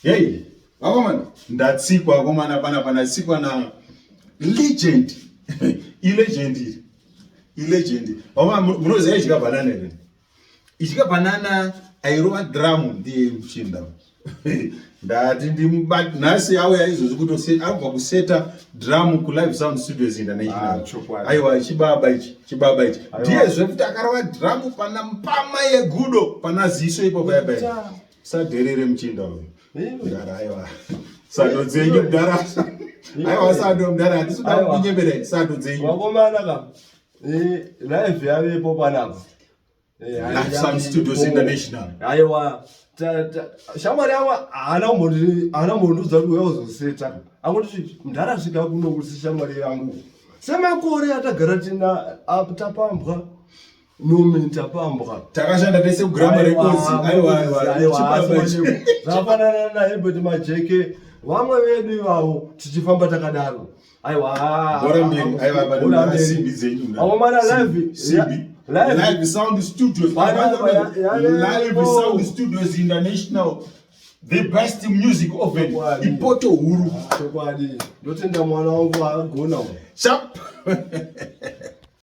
Hey, vakomana, ndatsikwa vakomana pana ndatsikwa na legend. Ilegend iri. Ilegend. Vakomana munoziva idya banana here? Idya banana airova drum ndiye muchinda. Ndati ndimubati nhasi auya izvozvi kutose abva kuseta drum ku Live Sound Studios International. Ah, Aiwa chibaba ichi, chibaba ichi. Aiwa. Ndiyezve futi akarova drum pana mpama yegudo pana ziso ipo paya paya. Sadherere muchinda uyu. Mudhara aiwa. Sando dzenyu mudhara. Aiwa sando mudhara handisi kuda kunyeberai sando dzenyu. Vakomana ka. Eh, live yavepo panapa. Eh, Live Sound Studios International. Aiwa. Shamwari yangu haana kumboti haana kumbondiudza kuti uya uzoseta. Angoti mudhara svika kuno kuti shamwari yangu. Semakore atagara tina tapambwa. Nomi tapambwa. Takashanda tese kuGramma Records. Aiwa aiwa. Zvakafanana naHerbert Majeke. Vamwe vedu ivavo tichifamba takadaro. Aiwa. Bora mberi. Aiwa bado simbi dzenyu. Awomana live. Simbi. Live Sound Studios. Live Sound Studios International. The best music oven. Ipoto huru. Chokwadi. Ndotenda mwana wangu agona. Sharp.